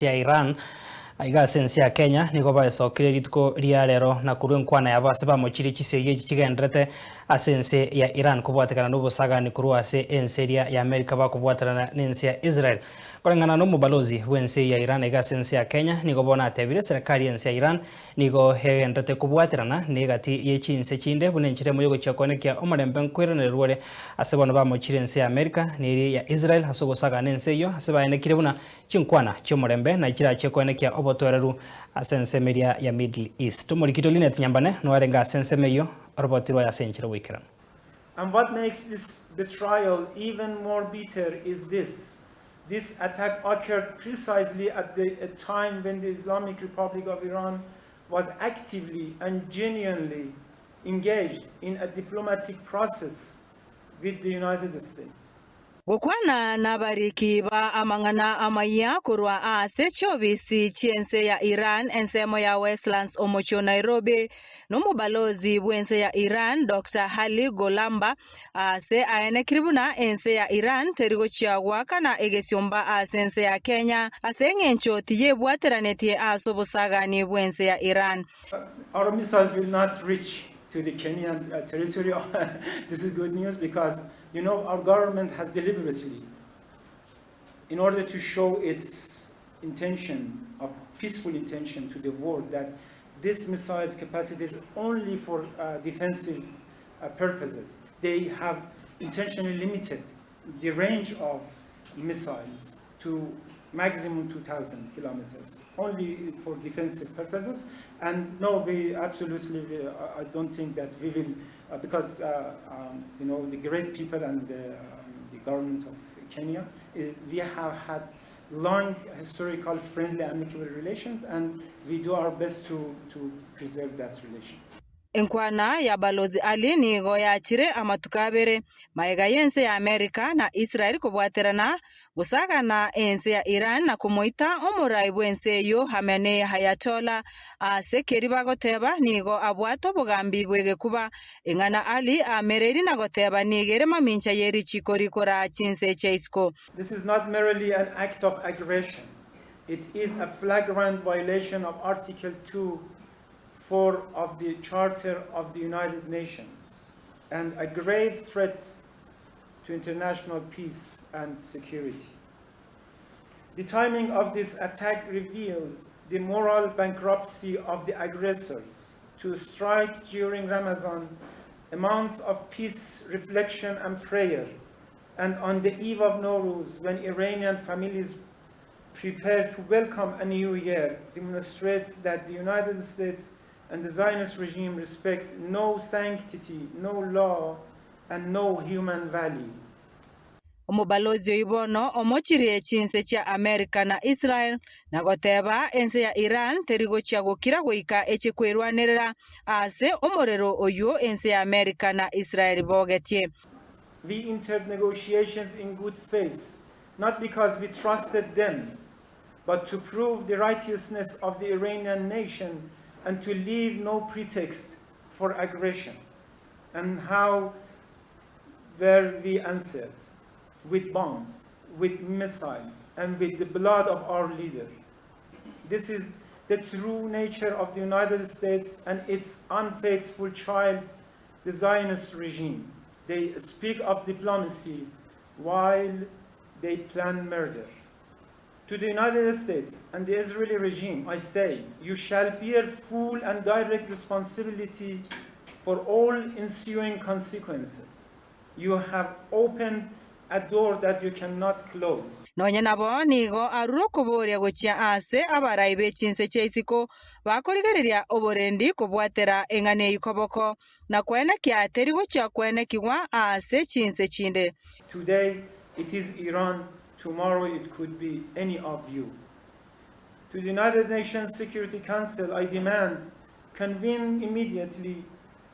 Ya Iran. Aiga ase ense ya Kenya nigo baesokirie rituko ria rero na korwa enkwana yabo ase bamochirie chisegi echi chigendererete ase ense ya Iran kobwatekana nobosagani korwa ase ense eria ya Amerika bakobwaterana nense ya Israel. Koreng'ana nomobalozi bwense ya Iran aiga ase ense ya Kenya nigo bono atebire eserekari yense ya Iran nigo egendererete kobwaterana negati ye chinse chinde buna enchera emo yogochia koenekia omorembe nkoiranererwa ore ase bono bamochirie ense ya Amerika neria ya Israel ase ogosagana ense eyio ase baenekire buna Chinkwana chi'omorembe na chirachie koenekia obotoereru ase ensemo eria ya Middle East. Omorikito Linet Nyambane noarenge ase ensemo eyio, oroboti rwaye ase enchera goikeranu. And what makes this betrayal even more bitter is this, this attack occurred precisely at the a time when the Islamic Republic of Iran was actively and genuinely engaged in a diplomatic process with the United States. Gokwana nabariki ba amang'ana amayia korwa aase chiobisi chi'ense ya Iran ensemo ya Westlands omochie o Nairobi, nomobalozi bw'ense ya Iran Doctor Ali Gholamba aase aenekiri buna ense ya Iran teri gochia goakana egesiomba aase ense ya Kenya ase eng'encho tiyebwateranetie aase obosagani bw'ense ya Iran. Our missiles will not reach to the Kenyan territory. This is good news because You know, our government has deliberately, in order to show its intention of peaceful intention to the world that this missile's capacity is only for uh, defensive uh, purposes. They have intentionally limited the range of missiles to maximum 2,000 kilometers, only for defensive purposes. And no, we absolutely, we, I don't think that we will, uh, because, uh, um, you know, the great people and the, um, the government of Kenya, is we have had long historical friendly amicable relations and we do our best to, to preserve that relation. Enkwana ya Balozi Ali nigo yachire amatuko abere, magega y'ense ya Amerika na Israel kobwaterana gosagana ense ya Iran na komoita omorai bw'ense eyio Khamenei Ayatollah ase keri bagoteba nigo abwate obogambi bw'egekuba. Eng'ana Ali aamereirie na goteba nigo ere mamincha ye richiko rikoraa chinse chia isiko. This is not merely an act of aggression, it is a flagrant violation of Article 2 4 of the Charter of the United Nations and a grave threat to international peace and security. The timing of this attack reveals the moral bankruptcy of the aggressors to strike during Ramazan, a month of peace, reflection, and prayer, and on the eve of Nowruz, when Iranian families prepare to welcome a new year, demonstrates that the United States and the Zionist regime respect no sanctity, no law, and no human value. Omobalozi oyio bono omochirie chinse chia Amerika na Israel na goteba ense ya Iran teri gochia gokira goika eche kwerwanerera ase omorero oyio ense ya Amerika na Israel bogetie. We entered negotiations in good faith, not because we trusted them, but to prove the righteousness of the Iranian nation and to leave no pretext for aggression. And how were we answered? With bombs, with missiles, and with the blood of our leader. This is the true nature of the United States and its unfaithful child, the Zionist regime. They speak of diplomacy while they plan murder. To the United States and the Israeli regime, I say, you shall bear full and direct responsibility for all ensuing consequences. You have opened a door that you cannot close. Nonya nabo nigo arure okoboria gochia aase abarai be chinse chia isiko bakorigereria oborendi kobwatera eng'ana eyio koboko, na koenekia teri gochia koenekigwa aase chinse chinde. Today it is Iran, tomorrow it could be any of you. To the United Nations Security Council I demand, convene immediately,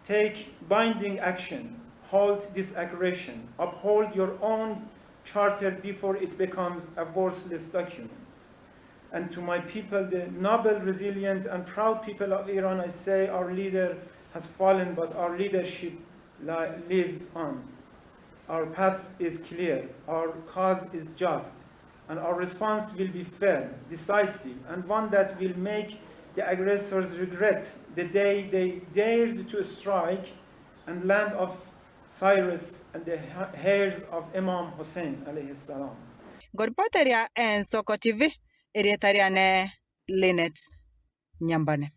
take binding action, halt this aggression, uphold your own charter before it becomes a worthless document. And to my people, the noble, resilient, and proud people of Iran, I say our leader has fallen, but our leadership lives on. Our path is clear, our cause is just, And our response will be firm, decisive, and one that will make the aggressors regret the day they dared to strike and land of Cyrus and the heirs of Imam Hussein alayhi salam. Ngoripoteria Ensoko TV, erieta riane Linet Nyambane.